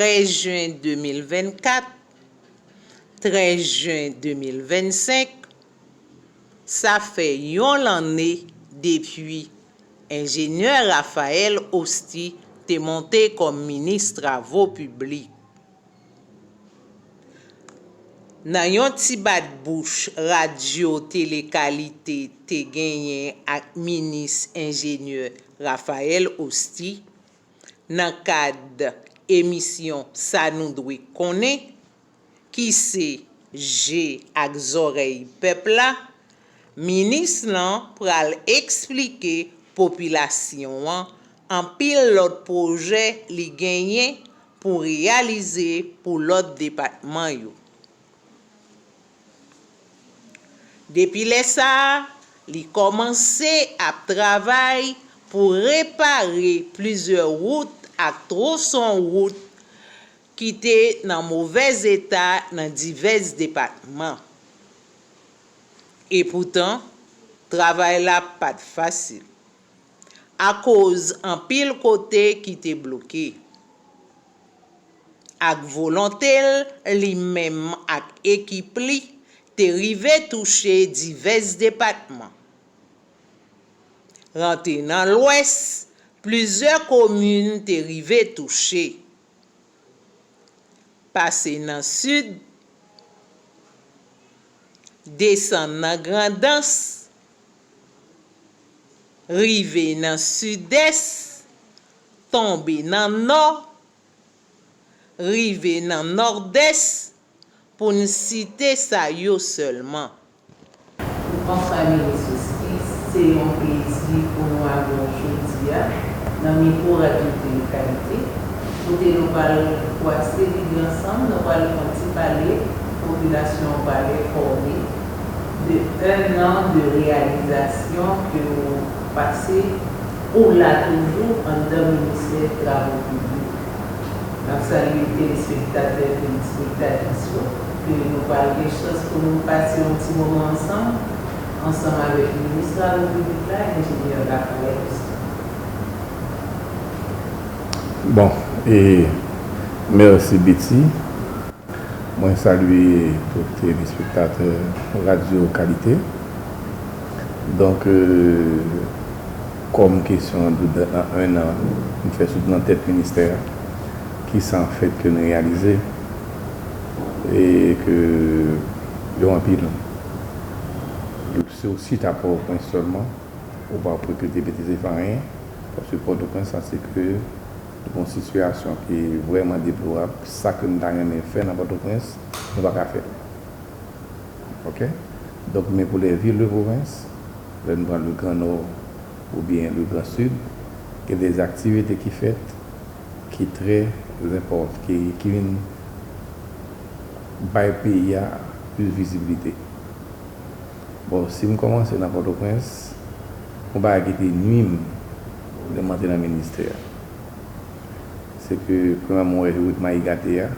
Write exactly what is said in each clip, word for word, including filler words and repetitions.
trèz jen de mil vennkat, trèz jen de mil vennsenk, sa fè yon lanne depi enjenyè Raphaël Hosty te monte kòm minis travo piblik. Nan yon ti bat bouch Radyo Tele Kalite te genyen ak minis enjenyè Raphaël Hosty, nan kad emisyon Sa Nou Dwe Konnen, ki se Je ak Zòrèy Pèp la, minis lan pral eksplike popilasyon an anpil lòt pwojè li genyen pou reyalize pou lòt depatman yo. Depi lè sa a, li kòmanse ap travay pou repare plizyè wout ak twonson wout ki te nan movèz eta nan divès depatman. Epoutan, travay la pa t fasil, akoz anpil kote ki te bloke. Ak volonte l, li menm ak ekip li te rive touche divès depatman. Rantre nan Lwès, plizyè komin te rive touche. Pase nan Sid, desann nan Grandans, rive nan Sidès, tonbe nan Nò, rive nan Nòdès, pou n site sa yo sèlman. Bonswa Minis Hosty, se yon plezi pou nou avè w jodi a nan mikwo Radyo Tele Kalite, kote nou pral brase lide ansanm, nou pral fè yon ti pale, popilasyon an pral enfòme de un an de reyalizasyon ke w pase, ou la toujou anndan Ministè Travo Piblik. N ap salye telespektatè, telespektatris yo, ke nou pral gen chans pou nou pase yon ti moman ansanm, ansanm avèk minis travo piblik la, enjenyè Raphaël Hosty. Bon, e mèsi Betty. Mwen salye tout telespektatè Radyo Kalite. Donk, euh, kòm kesyon an di w, nan un an, m fè sot nan tèt ministè a, kisa an fèt ke n reyalize, e ke yo anpil. Se osi ta Pòtoprens sèlman, ou pa pou regrete Petite Sefa anyen, paske Pòtoprens la, se ke nou gen yon sitiyasyon ki vrèman deplorab. Sa ke nou ta renmen fè nan Pòtoprens, nou pa ka fè l. Oke? Donk, men pou les villes de province, lè nou pran le Grand Nord oubyen le Grand Sud, gen de aktivite ki fèt ki trè enpòtan, ki, ki vin bay peyi a plis vizibilite. Bon, si m kòmanse nan Pòtoprens, yon bagay ki te nui m lè m antre nan ministè a, se ke, premyèman, mwen wè wout Mayi gate a,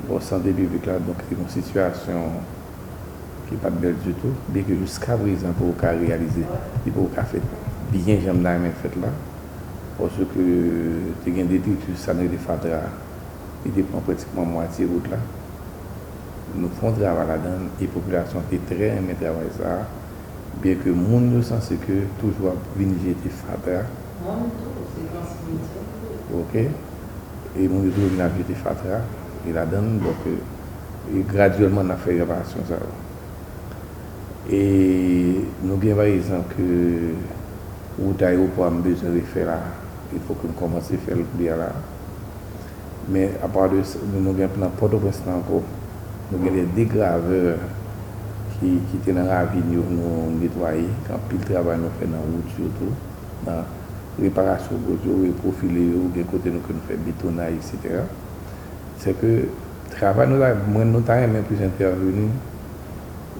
bò sante piblik la, donk, se yon sitiyasyon ki pa t bèl ditou, byenke jiskaprezan poko ka reyalize, li poko ka fèt byen jan m ta renmen l fèt la, paske te gen detritus, sa n rele fatra, li te pran pratikman mwatye wout la. Nou fè yon travay ladan l, e popilasyon an te trè renmen travay sa a, byenke moun yo sanse ke toujou ap vin jete fatra. Moun tou, se yon simityè tou. Oke? E moun yo toujou vin ap jete fatra, e ladan l, donk, e gradyèlman n ap fè reparasyon sa yo. E nou gen, pa egzanp, ke wout ayewopò a m bezwen refè la, il fò ke m kòmanse fè l kounye a la. Men, apa de sa, nou gen nan Pòtoprens la ankò, nou gen de degravè ki, ki te nan ravin yo, nou netwaye, gen anpil travay nou fè nan wout yo tou, nan reparasyon wout yo, repwofile yo, gen kote nou ke nou fè betonaj, etsetera. Se ke travay nou ta, mwen, nou ta renmen plis entèveni,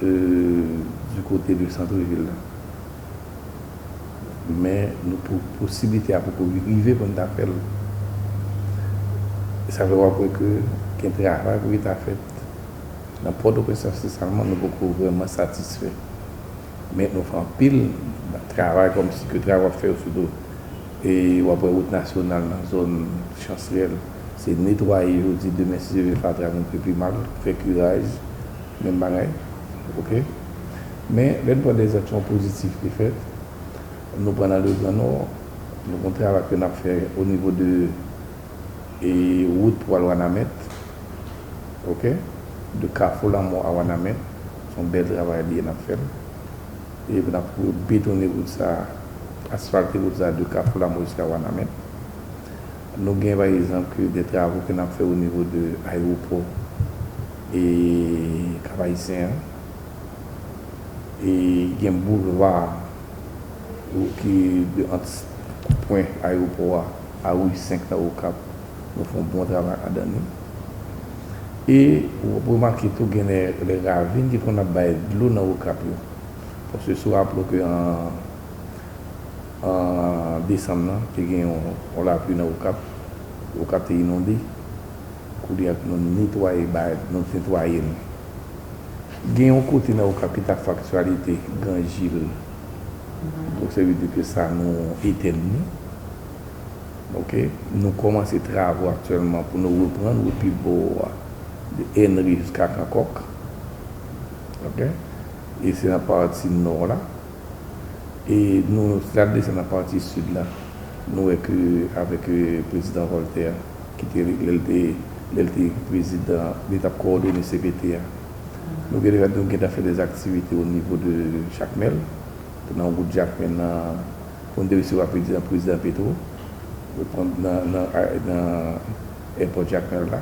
euh, du côté de sant vil la. Men nou pou, posiblite a poko rive pou n ta fè l. Sa fè w ap wè ke gen travay pou ki ta fèt. Nan Pòtoprens espesyalman, nou poko vrèman satisfè. Men nou fè anpil travay, kòmsi ke travay w ap fè yo sitou, e w ap wè wout nasyonal nan zòn Chansrèl, Se netwaye jodi, demen si Dye vle fatra nou fè pi mal, fè kiraj, menm bagay. Oke? Men lè n pran dèzaksyon pozitif ki fèt, nou pran nan Legrannò, nou gen yon travay ke n ap fè o nivo de e wout pou al Wanament, oke, de Kafou Lanmò a Wanament, se yon bèl travay li ye n ap fè l. E n ap betonnen wout sa, asfalte wout sa de Kafou Lanmò jiska Wanament. Nou gen pa egzanp ke de travo ke n ap fè o nivo de ayewopò e Kap Ayisyen an. E gen boulva ki de ant pwen ayewopò a a Ri senk nan Okap, nou fè yon bon travay ladan li. E w ap remake tou gen lè, lè ravin ki konn ap bay dlo nan Okap yo. Paske si w raple w ke an, an desanm nan, te gen yon, yon lapli nan Okap, Okap te inonde. Koulye a nou netwaye, bay, nou netwaye l. Gen yon kote nan Okap ki t ap fè aktyalite, Gran Jil. Donk, se vle di ke sa nou etèn li. Oke? Nou kòmanse travo aktyèlman pou nou reprann wout pi bo a, de Enri jiska Kankòk. Oke? E se nan pati nò la. E nou, si n ap desann nan pati sid la, nou wè ke avèk, e, prezidan Voltaire, ki te, lè l te, lè l te prezidan, li t ap kowòdone C P T a. Nou gentan, nou gentan fè dèzaktivite o nivo de Jakmèl, nan wout Jakmèl nan, pou n te resevwa prezidan, prezidan Petro, nan, nan, nan èpòt Jakmèl la.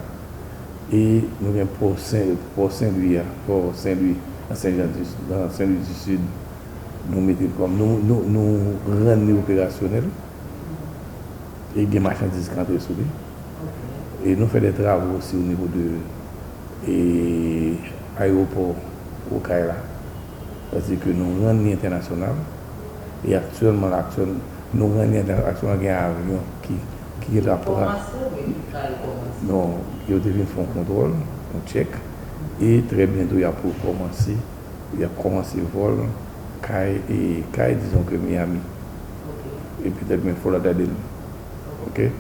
E nou gen pò Sen, pò Sen Lwi a, pò Sen Lwi, nan Sen Jan di, nan Sen Lwi di Sid, nou mete l kòm, nou, nou, nou rann li operasyonèl. E gen machandiz ki antre sou li. E nou fè de travo osi o nivo de, e, ayewopò Okay la. Sètadi ke nou rann li entènasyonal. E aktyèlman, la, aktyèl, nou rann li entènasyonal, gen avyon ki, ki gentan pran. Non, yo te vin fè yon kontwòl, yon tchèk. E trè byento, y ap rekòmanse, y ap kòmanse vòl kay, e kay, dizon ke Miami. E petèt menm Fort Lauderdale. Oke?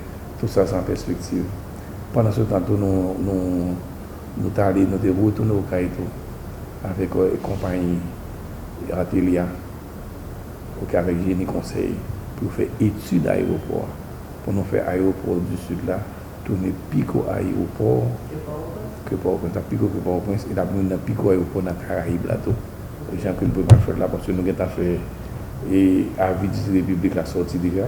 Tout sa, se an pèspektiv. Pandan se tan tou, nou, nou, nou t ale, nou te retounen Okay tou, avèk, e, konpayi Artelia, oke, avèk Jeni Konsèy, pou yo fè etid ayewopò a, pou nou fè ayewopò di Sid la tounen pi gwo ayewopò ke Pòtoprens, ap pi gwo ke Pòtoprens, e l ap youn nan pi gwo ayewopò nan Karayib la tou. Jan ke nou prepare fè l la, paske nou gentan fè, e, avi di repiblik la sòti deja.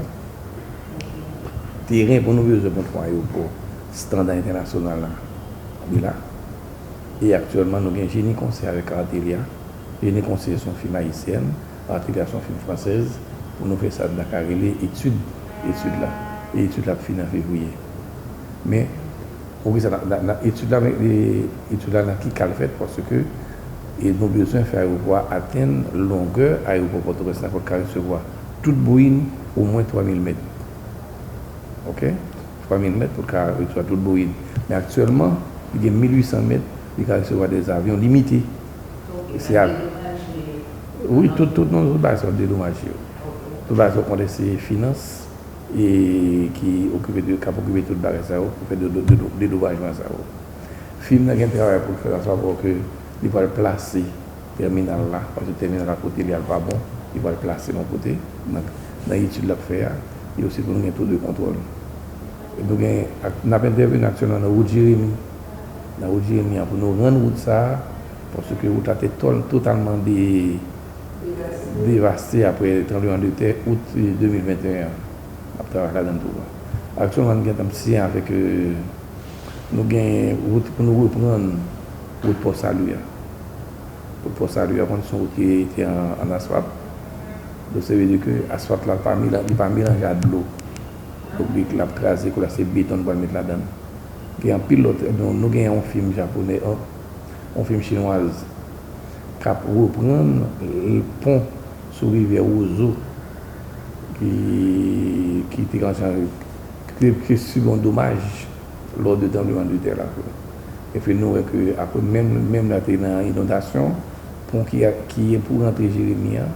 Teren pou nou bezwen pou n fè yon ayewopò estanda entènasyonal la, li la. E aktyèlman, nou gen Jeni Konsèy avèk Artelia. Jeni Konsèy se yon fim ayisyèn, Artelia se yon fim fransèz. Pou nou fè sa, n ta ka rele etid, etid la. E etid la ap fini an fevriye. Men, poukisa nan, nan, nan etid la, men, e, etid la nan ki ka l fèt? Paske, e, nou bezwen fè ayewopò a atenn longè ayewopò Pòtoprens la pou l ka resevwa tout Boeing omwen twa mil mèt. Oke? Twa mil mèt pou l ka resevwa tout Boeing. Men aktyèlman, li gen mil uit san mèt, li ka resevwa de avyon limite. Se a, wi, tout, tout, non, tout bagay sa yo dedomaje yo. Tout bagay sa yo konnen se finans e ki okipe de, k ap okipe tout bagay sa yo pou fè de, de, de, dedomajman sa yo. Fim nan gen travay pou l fè la, sa vle ke li pral plase tèminal la, paske tèminal la kote li al pa bon, li pral plase l yon kote, nan, nan etid l ap fè a, e osi pou nou gen tou de kontwòl. E nou gen, ak, n ap entèveni aktyèlman nan wout Jeremi, nan wout Jeremi an, pou nou rann wout sa a, paske wout la te tòl, totalman de, devaste apre tranbleman de tè out, e, de mil venteyen an. N ap travay ladan l tou. Aktyèlman, nou gentan siyen avèk, e, nou gen wout pou nou reprann wout Pò Sali a. Wout Pò Sali a, konn se yon wout ki te an, an asfalt. Donk, se vle di ke asfalt la pa mela-, li pa melanje ak dlo. Donk, li, l ap kraze, kou la se beton nou pral met ladan l. Gen anpil lòt, nou, nou gen yon fim japonè, yon, yon fim chinwaz k ap reprann, e, pon sou rivyè Wozo ki, ki te, ki te, ki te sibi yon domaj lò de tranbleman de tè la. Epi nou wè ke apre menm, menm lè te nan inondasyon, pon ki, ki pou rantre Jeremi an,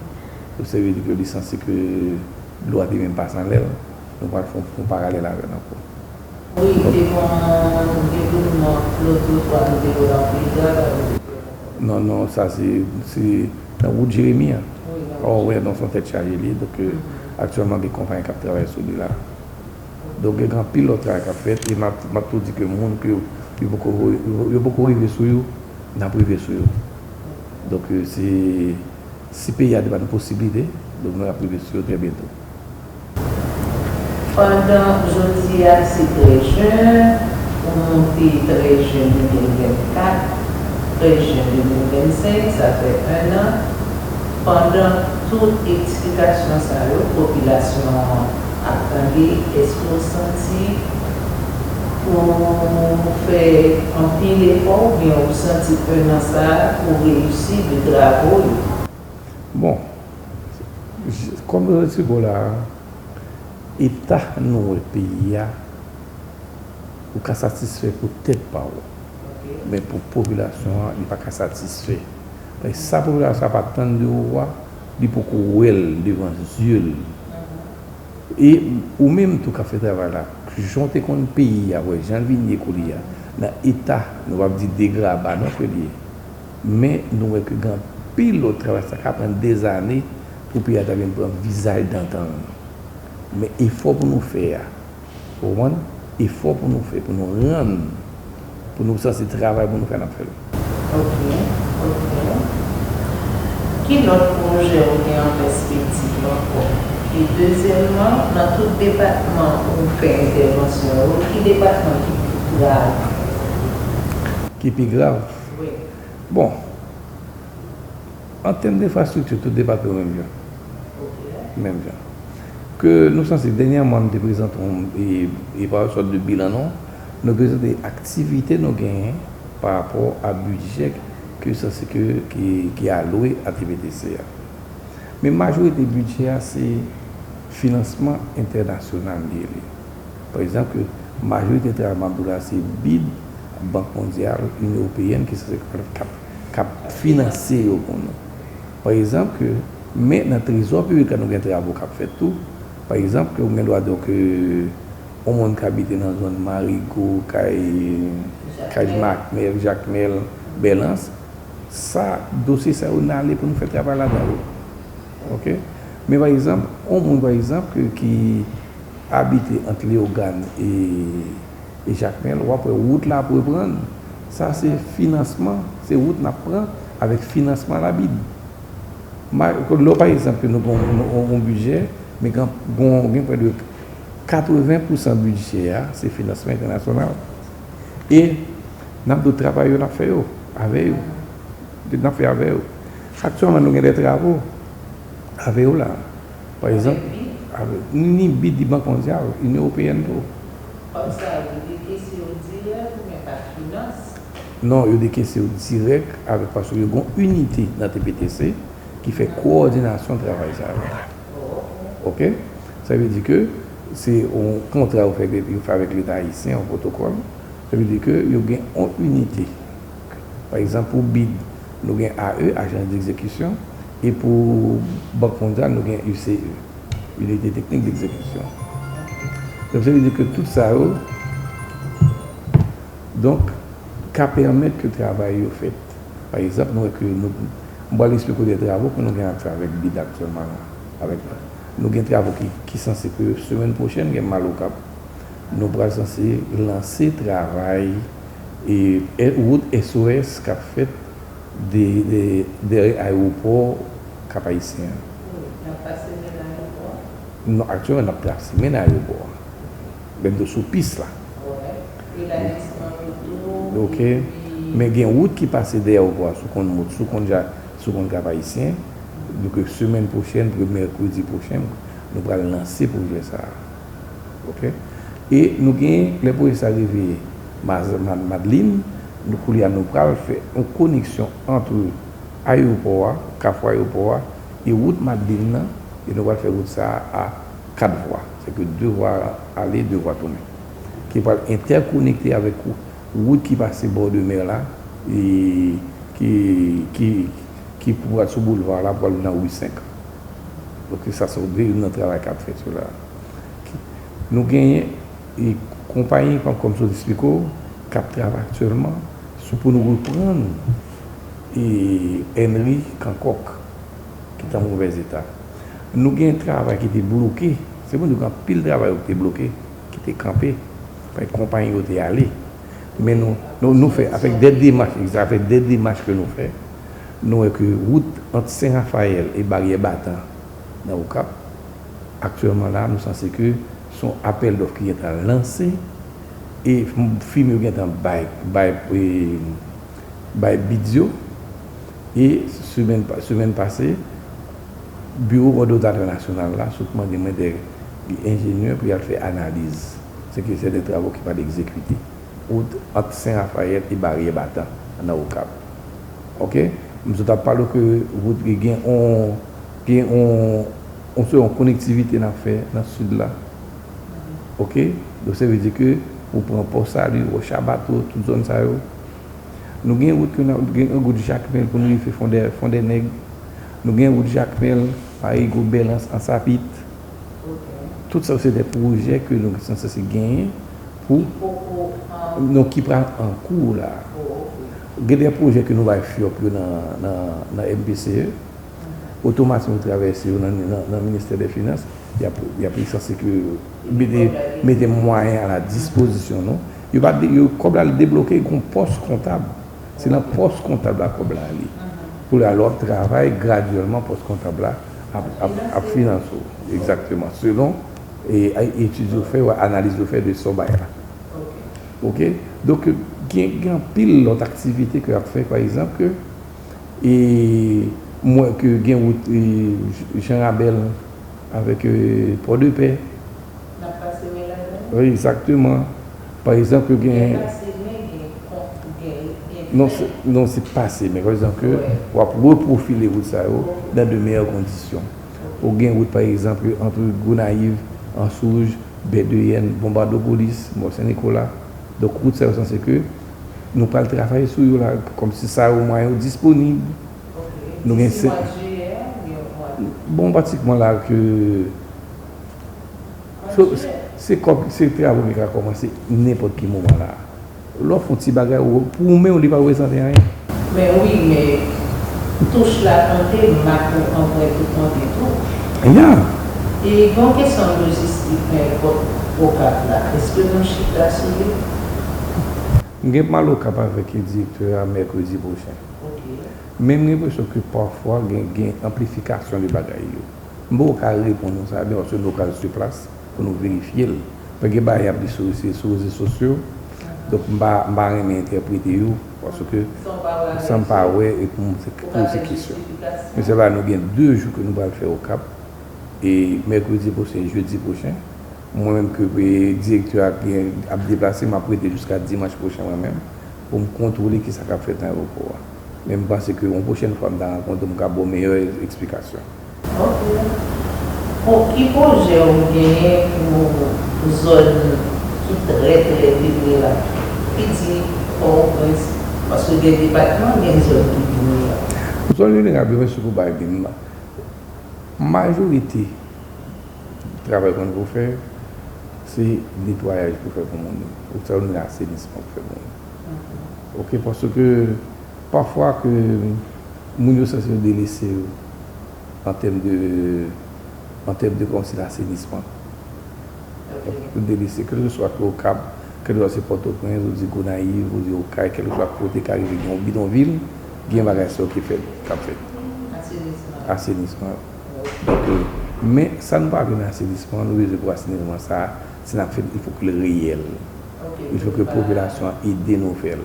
yo sèvi di ke li sanse ke dlo a te menm pase anlè l, nou pral fè yon, fè yon paralèl avè l ankò. Wi, te gon deboulman lòt jou swa nou te wè anpil travay. Non, non, sa se, se nan wout Jeremi an. Wi, nan wout Jeremi. Oh, wè, non, se yon tèt chaje li. Donk, euh, aktyèlman, gen konpayi k ap travay sou li la. Donk, gen anpil lòt travay k ap fèt, e m ap, m ap tou di ke moun ke yo, yo poko, yo, yo poko rive sou yo, n ap rive sou yo. Donk, euh, se, si peyi a te ba nou posiblite, donk, nou ap rive sou yo trè byento. Pandan jodi a se trèz jen, ou moute trèz jen de mil vennkat, trèz jen de mil vennsenk, sa fè en an. Pandan tout eksplikasyon sa yo, popilasyon an ap tande, èske w santi ou fè anpil efò oubyen ou santi en an sa a ou reyisi de travo yo? Bon, j-, kòm nou di la, eta nou wè peyi a, ou ka satisfè pou tèt pa w. Men pou popilasyon an, li pa ka satisfè. Paske sa popilasyon an pa tann de ou a, li poko wè l devan zye l. E ou menm tou k ap fè travay la, jan w te konn peyi a, wè jan l vin ye koulye a, nan eta, nou p ap di degraba non ke l ye. Men nou wè ke gen anpil lòt travay sa ka pran dèzane pou peyi a ta vin pran vizaj dantan l. Men efò pou nou fè a, ou konprann? Efò pou nou fè, pou nou rann, pou nou sanse travay pou nou fè, n ap fè l. Ok, ok. Ki lòt pwojè ou gen an pèspektiv ankò? E dezyèmman, nan tout depatman ou fè entèvansyon yo, ki depatman ki pi grav? Ki pi grav? Wi. Bon, an tèm de enfrastrikti, tout depatman yo menm jan. Menm jan. Ke nou sanse, dènyèman, m te prezante yon, e, e pa sòt de bilan, non. Nou prezante aktivite nou genyen pa rapò a bidjè ke sanse ke, ki, ki alwe a T P T C a. Men majorite bidjè a se finansman entènasyonal li ye. Pa egzanp, ke majorite travay m ap di w la se bid Bank Mondyal, Inyon Ewopeyèn ki sanse k ap, k ap finanse yo pou nou. Pa egzanp, ke, men nan trezò piblik la nou gen travo k ap fèt tou. Pa egzanp, ke ou gen dwa di w ke yon moun k abite nan zòn Marigo, kay, kay Jakmèl, Jakmèl, Bèlans, sa, dosye sa yo n ale pou nou fè travay ladan yo. Ok? Men pa egzanp, yon moun pa egzanp ke, ki abite ant Leyogàn e, e Jakmèl, w ap wè wout la ap reprann. Sa se finansman, se wout n ap pran avèk finansman labid. Ma-, lè w pa egzanp ke nou gen yon, yon, yon bidjè, men gen, gen, gen prè de katreven pousan bidjè a, se finansman entènasyonal. E n ap di w travay yo n ap fè yo, avè yo. N ap fè avè yo. Aktyèlman, nou gen de travo avè yo la. Pa egzanp, avè, ni bid, ni Bank Mondyal, Inyon Ewopeyèn tou. Kòm sa, yo dekese yo dirèk oubyen pa finans? Non, yo dekese yo dirèk avèk, paske yo gen yon inite nan T P T C ki fè kowòdinasyon travay sa yo. Ok? Sa vle di ke se yon kontra yo fè, yo fè avèk Leta ayisyen, yon pwotokòl. Sa vle di ke yo gen yon inite. Pa egzanp, pou bid, nou gen A E, Agence d'Exécution, e pou Bank Mondyal, nou gen U C E, Unité Technique d'Exécution. Donk, sa vle di ke tout sa yo, donk, ka pèmèt ke travay yo fèt. Pa egzanp, nou wè ke nou, m pral eksplike w de travo ke nou gen ap fè avèk bid aktyèlman la. Avèk, nou gen travo ki, ki sanse ke semèn pwochèn gen Malokap. Nou pral sanse lanse travay e, e wout S O S k ap fèt de, de, dèyè ayewopò Kap Ayisyen an. Wi, n ap pase men ayewopò a? Non, aktyèlman, n ap pase men ayewopò a. Bento sou pis la. Wè. Eladisman yo tou, ok. Epi men gen wout ki pase dèyè ayewopò a, si w konn wout, si w konn ja, si w konn Kap Ayisyen. Donk, semèn pwochèn, pou mèkredi pwochen, nou pral lanse pwojè sa a. Ok? E nou gen, lè pwojè sa a rive Maz-, Ma-, Madlin, nou, koulye a, nou pral fè yon koneksyon ant ayewopò a, kafou ayewopò a, e wout Madlin nan, e nou pral fè wout sa a a kat vwa. Sèke de vwa ale, de vwa tounen. Ki pral entèkonekte avèk wout ki pase bò de mè la, e ki, ki, ki pou pral sou boulva la, pou al nan ri senk. Donk, sa se de youn nan travay k ap fèt yo la. Nou genyen, e, Konpayi, kòm, kòm m sot esplike w, k ap travay aktyèlman sou pou nou reprann e Henry Kankòk, ki t an movèz eta. Nou gen travay ki te bloke, se pou nou gen anpil travay yo ki te bloke, ki te kanpe, paske konpayi yo te ale. Men nou, nou, nou fè, avèk de demach, egzak, avèk de demach ke nou fè, nou wè ke wout ant Sen Rafayèl e Baryè Batan nan Okap, aktyèlman la, nou sanse ke se yon apèl dòf ki gentan lanse, e fim yo gentan bay, bay, e, bay bid yo, e semèn pa-, semèn pase, Biwo Kòdonatè Nasyonal la sot mande mwen de enjenyè pou y al fè analiz. Se ke se de travo ki pral egzekite. Wout ant Sen Rafayèl e Baryè Batan nan Okap. Oke? M sot ap pale w ke wout gen on, gen on, on, se yon konektivite n ap fè nan sid la. Oke? Donk, se vle di ke ou pran Pò Sali, Wòch a Bato, tout zòn sa yo. Nou gen wout ke n ap, gen wout Jakmèl pou nou rive Fondè, Fondè Nèg. Nou gen wout Jakmèl, Marigo, Bèlans, Ansapit. Tout sa se de pwojè ke nou sanse genyen pou, non, ki pral an kou la. Gen de pwojè ke nou bay fyòp yo nan, nan, nan M P C E. Otomatikman yo travèse yo nan, nan, nan Ministè dè Finans. Y ap, y ap sanse ke mete, mete mwayen a la dispozisyon nou. Yo pa de-, yo, kòb la debloke, gon pòs kontab. Se nan pòs kontab la kòb la ale. Pou la, lè w ap travay, gradyèlman, pòs kontab la ap, ap, ap finanse w. Egzakteman. Selon, e, etid yo fè, analiz yo fè de sa w bay la. Oke? Donk, gen, gen anpil lòt aktivite ke y ap fè, pa egzanp, ke, e, m wè ke gen wout, e, Jan Rabèl avèk, e, Pòdepè. N ap pase men ladan l? Wi, egzakteman. Pa egzanp, gen, gen pase men, gen kont, gen, gen non, se, non, se pase men. Pa egzanp, ke w ap repwofile wout sa yo nan de meyè kondisyon. Ou gen wout, pa egzanp, ant Gonayiv, Answouj, Bèdeyèn, Bonbadopolis, Mòn Sen Nikola. Donk, wout sa yo sanse ke nou pral travay sou yo la, kòmsi sa yo mwayen yo disponib. Nou gen se, bon, pratikman la ke, se, se kòb, se travo ki ka kòmanse nenpòt ki moman la. Lè w fè yon ti bagay, ou, pou ou menm, li pa reprezante anyen. Men wi, men touch la konte, mak ou anprent ou konte tou. Ya. E gen yon kesyon lojistik nan èpòt Okap la. Èske nou chita sou li? M gen pou m al Okap avèk direktè a mèkredi pwochen. Oke. Men m gen enpresyon ke pafwa gen, gen anplifikasyon de bagay yo. M poko ka reponn ou sa byen paske nou pral sou plas pou nou verifye l. Paske gen bagay y ap di sou, se sou rezo sosyo. Donk, m pa, m pa renmen entèprete yo paske san m pa wè e pou m poze kesyon. Men se la nou gen de jou ke nou pral fè Okap. E mèkredi pwochen, jedi pwochen, mwen menm ke, e, direktè a gen, ap deplase, m ap rete jiska dimanch pwochen mwen menm, pou m kontwole kisa k ap fèt nan ayewopò a. Men m panse ke yon pwochèn fwa m ta rankontre w, m ka ba w meyè esplikasyon. Ok. Bon, ki pwojè w genyen pou zòn ki trè, trè debre la? Ki di Pòtoprens, paske gen depatman, gen zòn ki debre la. Zòn jeneral, byen sou pou bay byen. Majorite travay konn pou fè, se netwayaj pou fè pou moun yo. Ou sa nou rele asenisman pou fè pou moun yo. Ok, paske pafwa ke moun yo sanse yo delese yo an tèm de, an tèm de kòmsi lasenisman. Yo delese, kèlkeswa ke Okap, kèlkeswa se Pòtoprens, ou di Gonayiv, ou di Okay, kèlkeswa kote ka rive gen yon bidonvil, gen bagay sa yo ki fèt, k ap fèt. Asenisman. Asenisman. Donk, euh, men sa nou pa vle nan asenisman, nou bezwen pou asenisman sa, si n ap fè l, il faut que l reyèl. Il faut que popilasyon an ede nou fè l.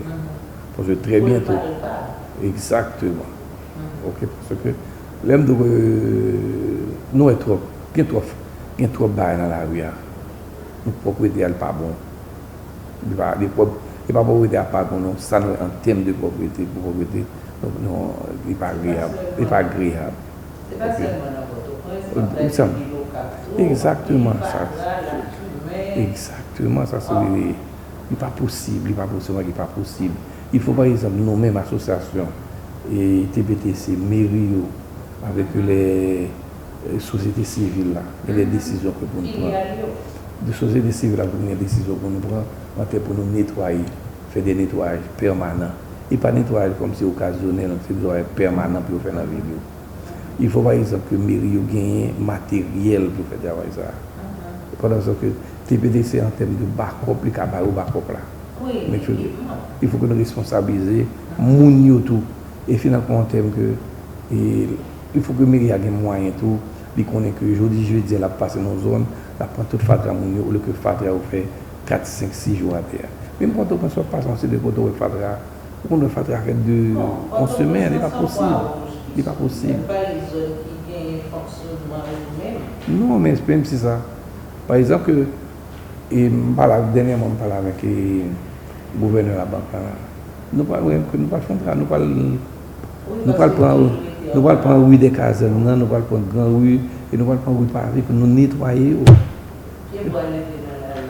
Paske trè byento, egzakteman. Ok, paske lè m di w, euh, nou wè twòp, gen twòp, gen twòp bagay nan lari a. Nou pwopriyete a l pa bon. Li pa, li pwòp, li pa pwopriyete a pa bon, non. Sa nou wè an tèm de pwopriyete, pou pwopriyete, donk, non, li pa agreyab. Li pa agreyab. Se pa sèlman nan Pòtoprens, nan kèk vil Okap tou, egzakteman, sa, egzakteman, sa se li, li pa posib, li pa posib, li pa posib. Il faut, pa egzanp, nou menm asosyasyon, e, T P T C, meri yo, avèk lè, e, sosyete sivil la, gen de desizyon ke pou n pran. Sosyete sivil la pou gen desizyon pou nou pran, antre pou nou netwaye, fè de netwayaj pèmanan. E pa netwayaj kòmsi okazyonèl, se netwayaj pèmanan pou yo fè nan vil yo. Il faut, pa egzanp, ke meri yo genyen materyèl pou fè travay sa a. Pandan se tan ke T P T C, an tèm de bakòp, li ka ba yo bakòp la. Men ke, il faut ke nou responsablize moun yo tou. E finalman, an tèm ke, e, il faut ke meri a gen mwayen tou, li konnen ke jodi jedi a, l ap pase nan zòn, l ap pran tout fatra moun yo, olye ke fatra yo fè kat, senk, sis jou atè a. Menm Pòtoprens, w ap pase yon seri de kote, w wè fatra, ou konn wè fatra fè de, yon semèn, li pa posib. Li pa posib. Non, men, menm si sa. Pa egzanp, ke, e, m pale, dènyèman, m pale avèk, e, gouvènè labank la. Nou pral, nou pral fè yon travay, nou pral, nou pral pran, nou pral pran ri dè kazèn nan, nou pral pran gran ri, e nou pral pran ri pave pou nou netwaye yo.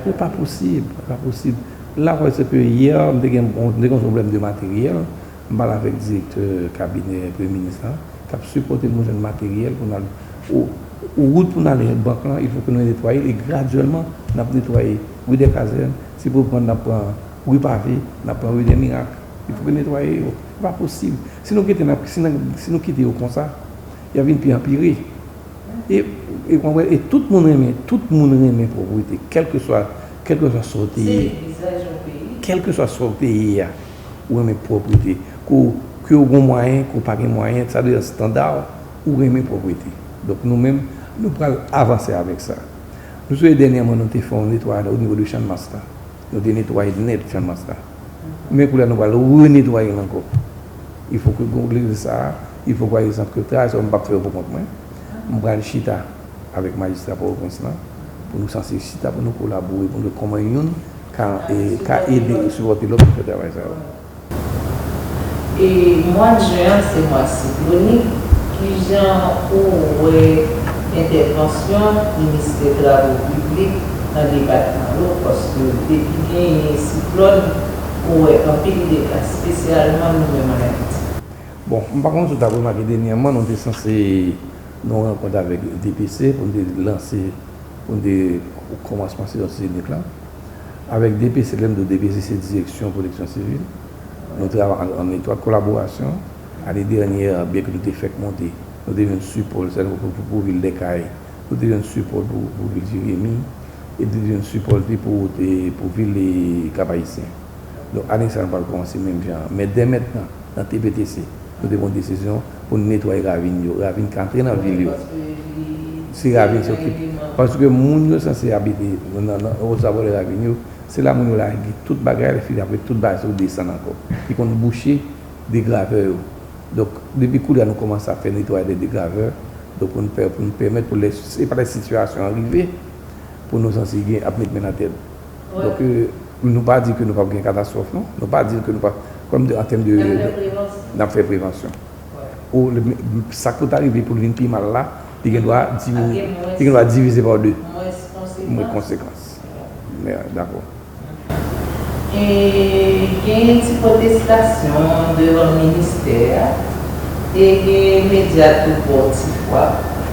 E pa posib, e pa posib. La, w wè, se ke yè, m te gen, m te gen yon pwoblèm de materyèl. M pale avèk direktè kabinè premye minis la, k ap sipòte nou jwenn materyèl pou n al, ou, ou wout pou n ale bank lan, il faut que nou netwaye l, e gradyèlman, n ap netwaye ri dè kazèn, si pou pran, n ap pran ri pave, n ap pran ri dè mirak. Il faut que netwaye yo. Se pa posib. Si nou kite, n ap, si n, si nou kite yo konsa, y ap vin pi anpire. E, e, w konprann, e tout moun renmen, tout moun renmen pwòprete, kèlkeswa, kèlkeswa sa w te ye. Kèlkeswa sa w te ye a, ou renmen pwòprete. Ke w, ke w gen mwayen, ke w pa gen mwayen, sa devan estanda w, ou renmen pwoprete. Donk, nou menm, nou pral avanse avèk sa. Nou sonje dènyèman, nou te fè yon netwayaj o nivo de Channmas la. Nou te netwaye nèt Channmas la. Men kounye a nou pral renetwaye l ankò. Il faut que, gon lide sa a, il faut, pa egzanp, ke travay sa yo m p ap fè yo pou kont mwen. M pral chita avèk majistra Pòtoprens lan pou nou sanse chita, pou nou kolabore, pou nou wè kòman youn ka, e, ka ede e sipòte lòt pou fè travay sa yo. E mwa jen an se mwa siklonik. Kijan ou wè entèvansyon Ministè Travo Piblik nan depatman yo? Paske depi genyen siklòn, ou wè anpil dega, espesyalman nou menm ann Ayiti. Bon, m pa konn si w t ap remake dènyèman, nou te sanse nan yon rankont avèk D P C pou n te lanse, pou n te kòmansman sezon siklòn lan. Avèk D P C, lè m di w D P C, se Direksyon Pwoteksyon Sivil. Nou travay an, an etwat kolaborasyon. Ane dènyè, byen ke nou te fèk monte, nou te jwenn sipò, sèl pou, pou, pou vil Dèkay, nou te jwenn sipò pou, pou vil Jeremi, e nou te jwenn sipò tou pou, te, pou vil, e, Kap Ayisyen. Donk, ane sa a, nou pral kòmanse menm jan an. Men dè mentnan, nan T P T C, nou te pran desizyon pou n netwaye ravin yo. Ravin ki antre nan vil yo. Se ravin sa ki, paske moun yo sanse abite nan, nan, nan, o zabò de ravin yo. Se la moun yo lage tout bagay, lè fini apre tout bagay sa yo desann ankò. Ki konn bouche degravè yo. Donk, depi koulye a nou kòmanse ap fè netwayaj de degravè. Donk, pou n pè-, pou n pèmèt pou lè, se pa lè sitiyasyon an rive, pou nou sanse gen ap met men nan tèt. Donk, e, nou pa di ke nou p ap gen katastwòf, non. Nou pa di ke nou pa, kòm de, an tèm de, n ap fè prevansyon. Ou, le, sa k pou ta rive pou l vin pi mal la, li gen dwa diminye, li gen dwa divize pa de. Mwens konsekans. Men, dakò. E gen ti pwotestasyon devan ministè a, e gen medya tou bò ti fwa,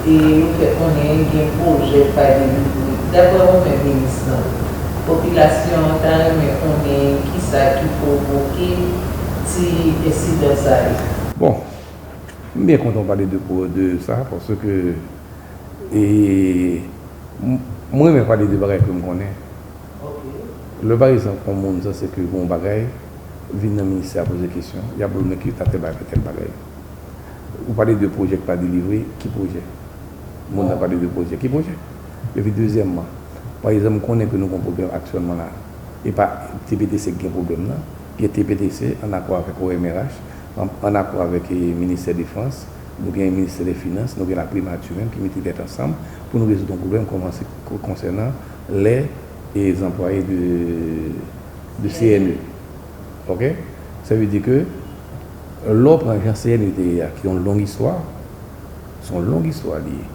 e yo fè konnen gen pwojè k pa delivre. Daprè ou menm, minis lan, popilasyon an ta renmen konnen kisa ki pwovoke ti ensidan sa yo. Bon, m byen kontan w pale de, de sa, paske, e, m, mwen renmen pale de bagay ke m konnen. Lè, pa egzanp, yon moun sanse ke gen yon bagay, vin nan ministè a poze kesyon, y ap di w, men ki ta tèl bagay fè tèl bagay. Ou pale de pwojè ki pa delivre, ki pwojè? Moun nan pale de pwojè, ki pwojè? Epi dezyèmman, pa egzanp, m konnen ke nou gen yon pwoblèm aktyèlman la. E pa T P T C ki gen pwoblèm nan, gen T P T C ann akò avèk O M R H, ann, ann akò avèk, e, ministè defans, nou gen ministè de finans, nou gen laprimati menm ki mete tèt ansanm pou nou rezoud yon pwoblèm kòmanse ko-, konsènan lè, e, zanplwaye de, de C N E. Oke? Sa vle di ke lè w pran jan C N E te ye a, ki yon long istwa, se yon long istwa li ye.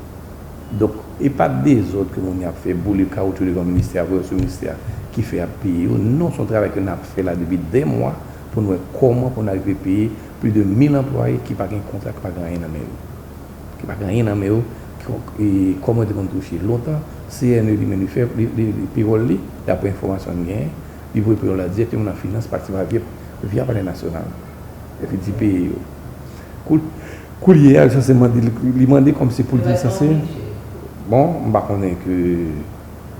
Donk, e pa dezòd ke moun yo ap fè, boule kawoutchou devan ministè a, voye sou ministè a, ki fè y ap peye yo. Non, se yon travay ke n ap fè la depi dè mwa pou n wè kòman pou n arive peye plis de mil anplwaye ki pa gen kontra, ki pa gen anyen nan men yo. Ki pa gen anyen nan men yo, ki, e, kòman yo te konn touche lontan, C N E li menm li fè li, li, li pewòl li, daprè enfòmasyon n genyen, li voye pewòl la dirèkteman nan finans, pati pa via, via Palè Nasyonal. Epi di peye yo. Kou, koulye a, li sanse mande, li, li mande kòmsi pou l di sanse. Bon, m pa konnen ke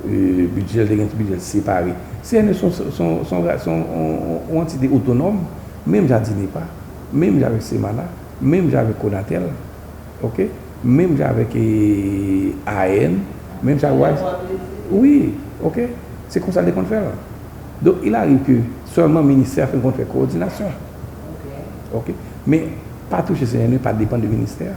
e, bidjè l te gen ti bidjè l separe. C N E se yon, se yon, se yon, se yon, yon, yon antite otonòm, menm jan ak DINEPA, menm jan avèk Semana, menm jan avèk Konatel, oke? Menm jan avèk e, A N, menm jan avèk Wise. Wi, oke? Se konsa l te konn fè l. Donk, il arrive que sèlman ministè a fin konn fè kowòdinasyon. Oke? Men, pa touche C N E, pa depann de ministè a.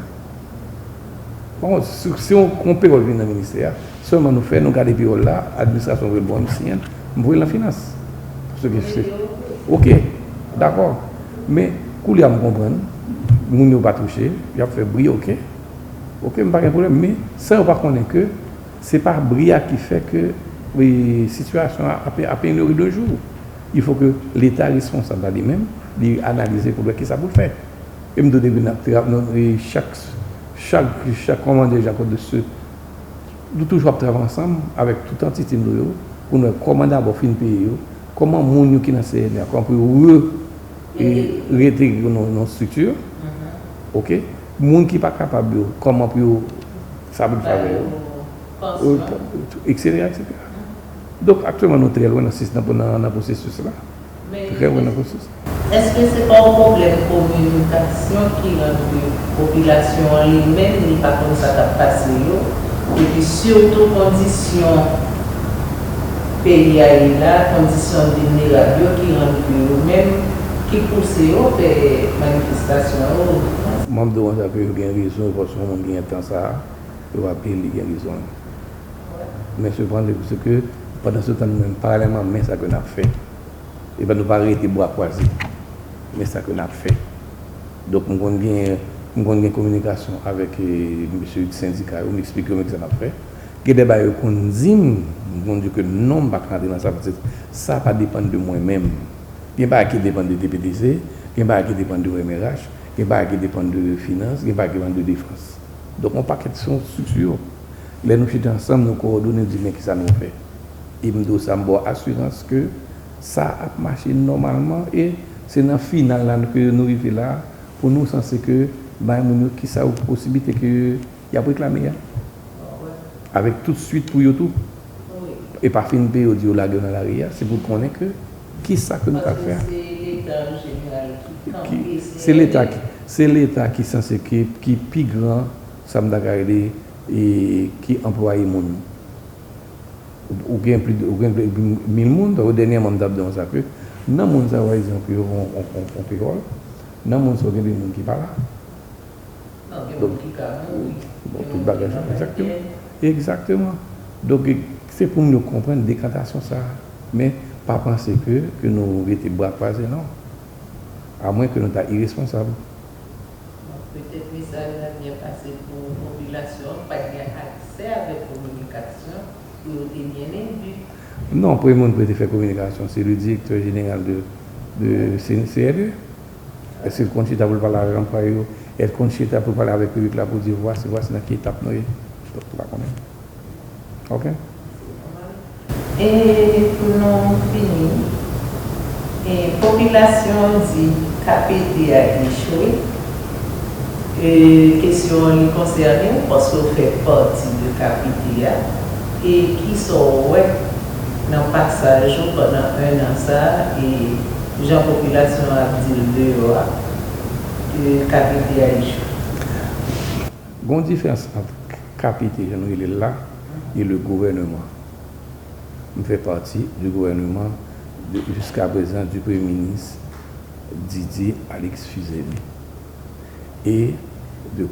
Bon, si, si yon, yon pewòl vin nan ministè a, sèlman nou fè, nou gade pewòl la, administrasyon voye l ban m, m siyen l, m voye l nan finans. Paske se, oke, dakò. Men, koulye a m konprann, moun yo pa touche, y ap fè bri, oke. Oke, m pa gen pwoblèm, men san yo pa konnen ke se pa bri a ki fè ke, e, sitiyasyon an ap, ap amelyore de jou. Il faut que Leta responsab la li menm, li analize pou l wè kisa pou l fè. E m tou depi n ap tra-, nou, e chak, chak, chak kòman dirije akò de se, nou toujou ap travay ansanm avèk tout antite nou yo, pou nou wè kòman dabò fin peye yo, kòman moun yo ki nan C N E a, kòman pou yo re, e, reintegre yo nan, nan estrikti, oke? Moun ki pa kapab yo, kòman pou yo, sa pou l fè avè yo, etsetera, etsetera. Donk, aktyèlman, nou trè lwen nan, nan, nan, nan pwosesis la. Trè lwen nan pwosesis. Èske se pa yon pwoblèm kominikasyon ki rann ke popilasyon an li menm, li pa konn sa k ap pase yo, epi sitou kondisyon peyi a ye la, kondisyon vilnerab yo ki rann ke yo menm, ki pouse yo fè manifestasyon yo? M ap di w konsa ke yo gen rezon, paske yon moun gen tan sa a, yo pa peye l, li gen rezon l. Men sepandan, se ke pandan se tan, nou menm, paralèlman, men sa ke n ap fè, e pa nou pa rete bra kwaze. Men sa ke n ap fè. Donk, m konn gen, m konn gen kominikasyon avèk, e, mesye sendika yo, m eksplike yo men kisa n ap fè. Gen de bagay yo konn di m, m konn di ke non, m pa ka antre nan sa, paske sa pa depann de mwen menm. Gen bagay ki depann de T P D C, gen bagay ki depann de O M R H, gen bagay ki depann de finans, gen bagay ki depann de defans. Donk, yon pakèt se yon estrikti. Lè nou chita ansanm, nou kowòdone, nou di men kisa nou fè. E m di w sa, m ba w asirans ke sa ap mache nòmalman e se nan final la ke nou rive la pou nou sanse ke bay moun yo kisa yo posiblite ke y ap reklame a. Avèk tout swit pou yo tou. E pa fin peye yo di yo lage yo nan lari a, se pou konnen ke kisa ke nou ka fè a. Ki, se Leta ki, se Leta ki sanse ki, ki pi gran, sa m ta ka rele, e, ki anplwaye moun. Ou, ou gen plis, ou gen plis mil moun, tankou dènyèman m t ap di w sa ke nan moun sa yo, pa egzanp, yo yon, yon, yon, yon peyòl, nan moun sa yo gen de moun ki pa la. Non, gen moun ki ka mouri. Bon, tout bagay sa, egzakteman. Egzakteman. Donk, se pou moun yo konprann dekantasyon sa a. Men, pa panse ke, ke nou rete bra kwaze, non. Amwen ke nou ta iresponsab. Bon, petèt mesaj la byen pase pou popilasyon an, pa t gen aksè avèk kominikasyon pou yo te byen enbi. Non, premye moun pou yo te fè kominikasyon, se le direktè jeneral de, de C N E. Èske l konn chita pou l pale avèk anplwaye yo? Èske l konn chita pou l pale avèk piblik la pou di, vwasi, vwasi nan ki etap nou ye? Donk, nou pa konnen. Oke? E pou nou fini, e popilasyon an di K P T a echwe. E kesyon an li konsène w, paske w fè pati de K P T a. E kisa w wè nan pasaj ou pandan en an sa a, e jan popilasyon an ap di l deyò a, ke K P T a echwe? Gon diferans ant K P T, jan nou rele l la, e le gouvernement. M fè pati du gouvernement de, jusqu'à présent du Premye Minis Didier Alex Fils-Aimé. E de,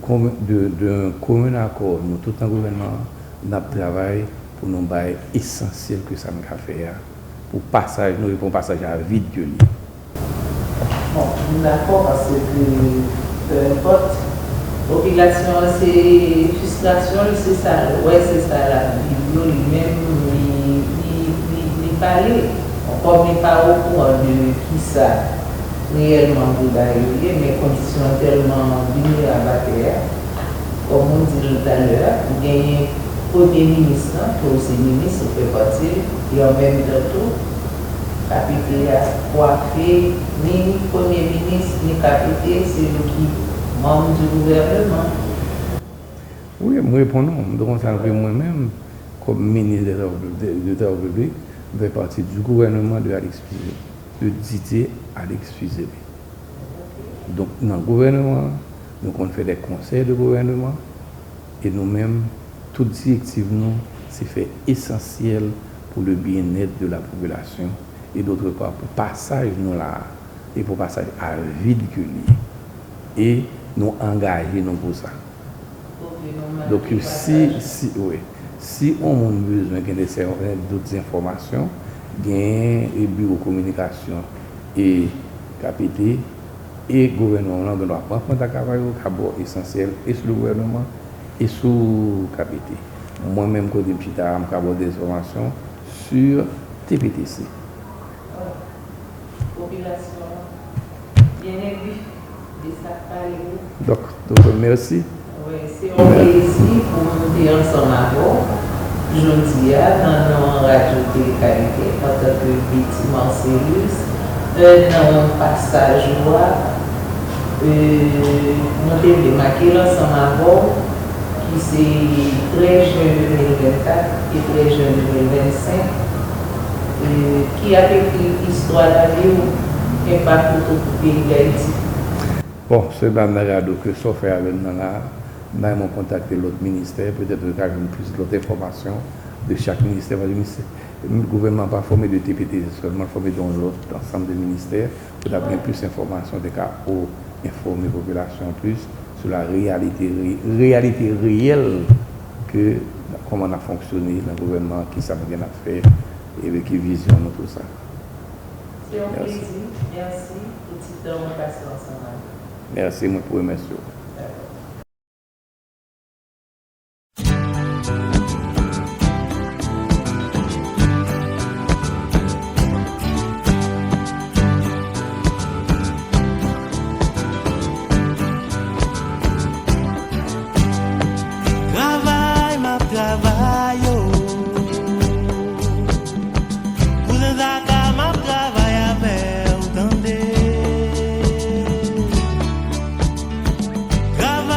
de, d'un commun accord, nou tout nan gouvènman an, n ap travay pou nou bay esansyèl ke sa n ka fè a, pou pasaj nou, e pou yon pasaj a vid ke l ye. Bon, m dakò paske, peu importe, popilasyon an se fristrasyon l, se sa l wè, se sa l ap viv yo, li menm, li, li, li, li pale. Bon, kòm li pa okouran de kisa reyèlman deba yo ye, men kondisyon an tèlman vilnerab atè a, kòm ou di l talè a, ou genyen Premye minis lan, ke w se minis, ou fè pati l, e an menm tan tou, K P T a kwafe ni premye minis, ni K P T, se yo ki manm di gouvèneman. Wi, m reponn ou. M te konn sa ke mwen menm, kòm minis de travaux piblik, de travaux publics, m fè pati du gouvernement de Alex Fizeme, de Didier Alex Fizeme. Donk, nan gouvèneman an, nou konn fè de konsèy de gouvèneman, e nou menm, tout direktiv nou, se fè esansyèl pour le bien-être de la population, e d'autre part, pou pasaj nou la a, e pou pasaj a vid ke li ye. E nou angaje nou pou sa. Donk, si, si, wi, si yon moun bezwen gen de sè-, dòt enfòmasyon, gen e biwo kominikasyon e K P T, e gouvènman an gen dwa pran kontak avè yo, ka ba w esansyèl e sou le gouvènman e sou K P T. Mwen menm, kote m chita a, m ka ba w de enfòmasyon sou T P T C. Popilasyon an byen enbi de sa k pale yo. Donk, doktè, mèsi. Wi, se yon plezi pou m te ansanm avè w jodi a nan non Radyo Tele Kalite antanke Betty Marcellus, nan pasaj ou a, e, nou te vle make l ansanm avè w, ki se trèz jen de mil vennkat e trèz jen de mil vennsenk, e, ki ap ekri istwa lavi w, enpak ou tou pou peyi Dayiti. Bon, se pa m nan gade ke sa w fè avè m nan la a, m ta renmen w kontakte lòt ministè, petèt ou ka jwenn plis lòt enfòmasyon de chak ministè, paske ministè, gouvènman an pa fòme de T P T C sèlman, l fòme de yon lòt ansanm de ministè, pou ta gen plis enfòmasyon, te ka o enfòme popilasyon an plis sou la reyalite re-, reyalite reyèl ke kòman n ap fonksyone nan gouvènman an, kisa nou gen n ap fè, epi ki vizyon nou, tou sa. Se yon plezi. Mèsi pou ti tan ou pase ansanm avè nou. Mèsi, mwen pou remèsye w. Dakò. Travay m ap travay, o. Pou sanzaka m ap travay avè w, tande. Travay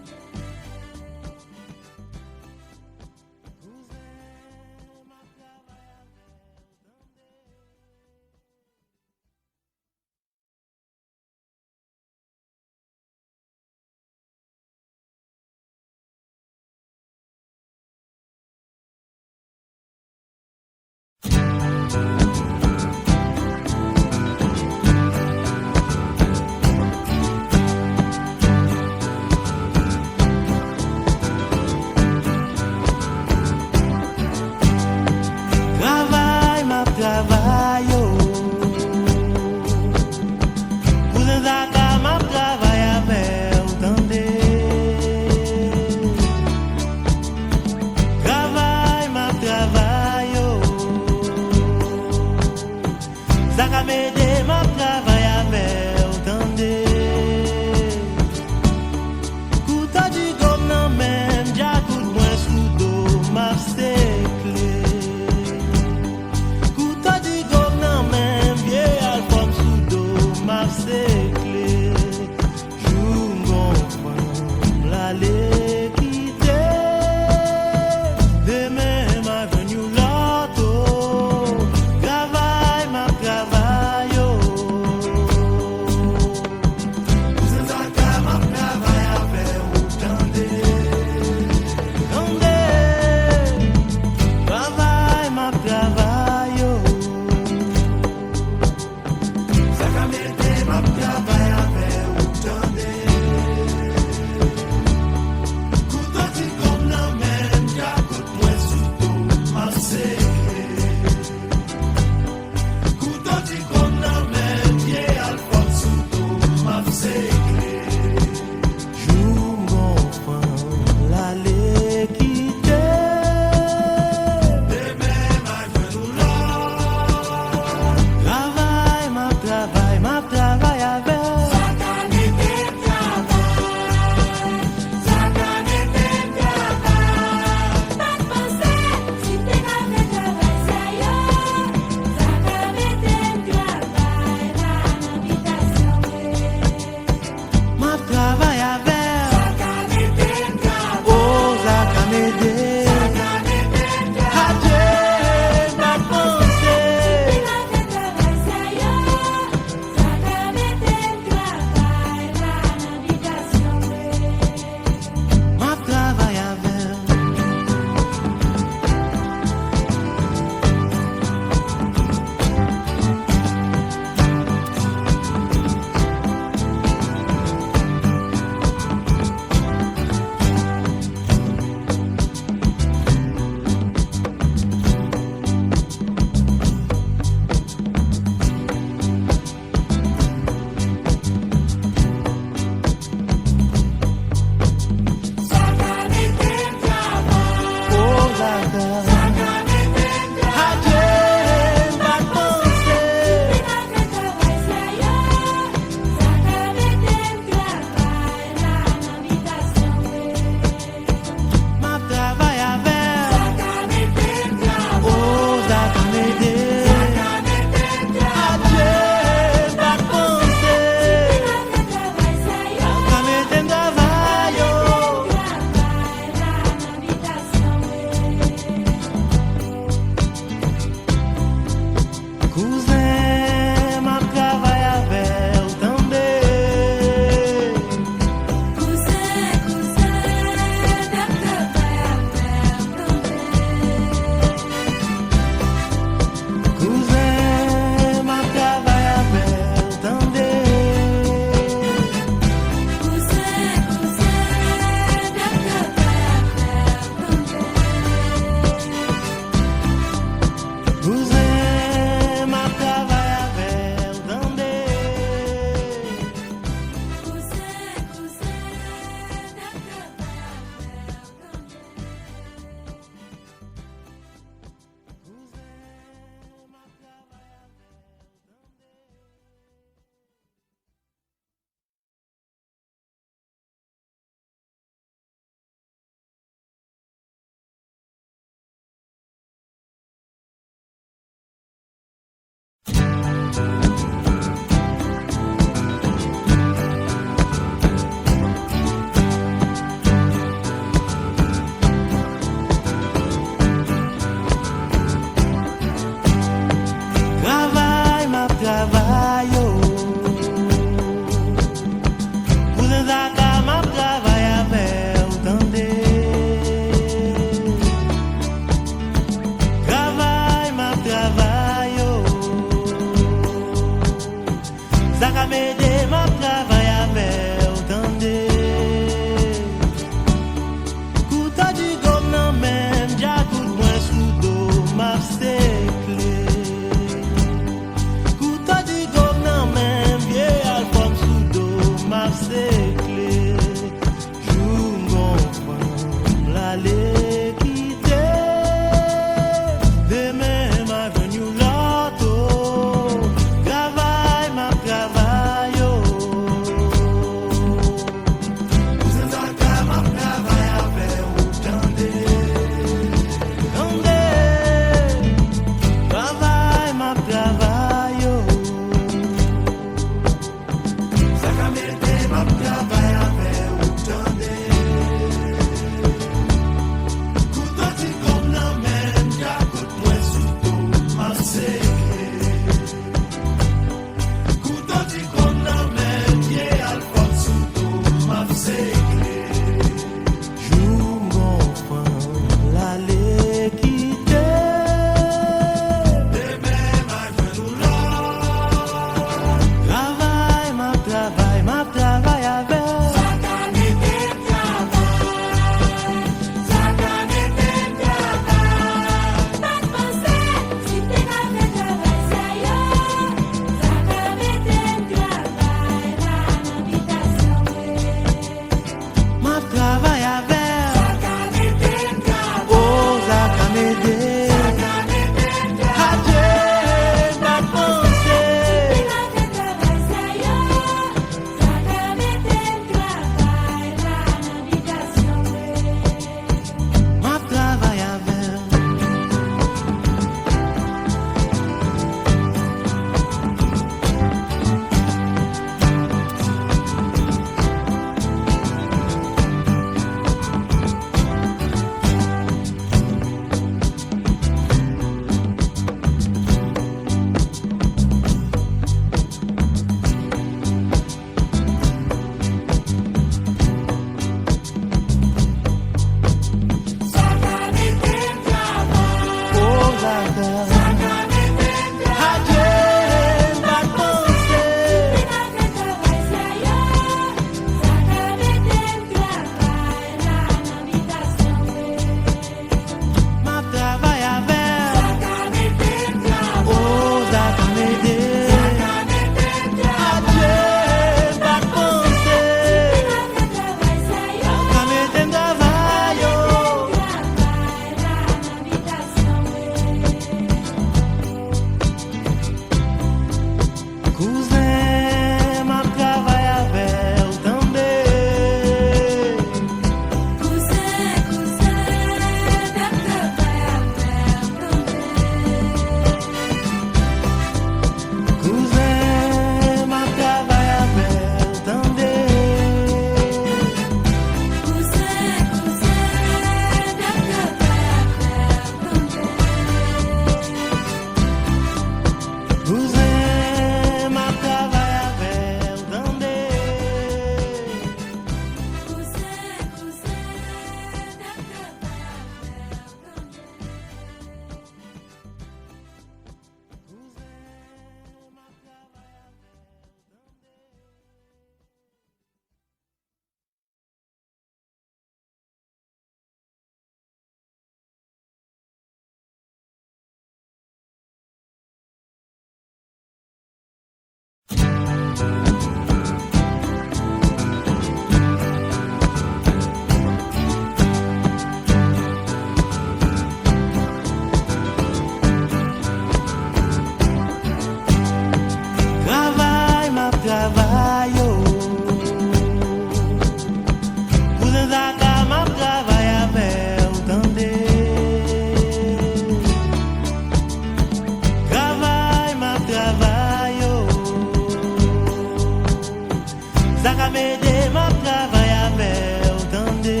Ka m ede, m ap travay avè w, tande.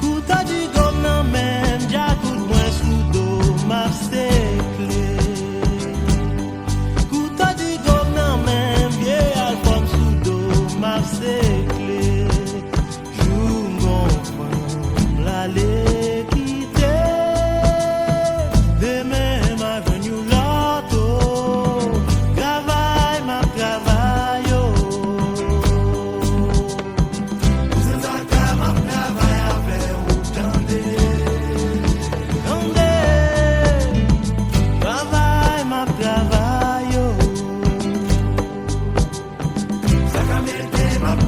Kouto digo m nan men m, djakout mwen sou do m, m ap sekle. Kouto digo m nan men m, vye alfòm sou do m, m ap sekle. Jou m gon fanm, l ale kite. Demen m a jwenn yon lòt, o. Travay m ap travay, o. Pou Sanzaka m ap travay avè w, tande. Tande. Travay m ap travay, o. Sa ka mete m ap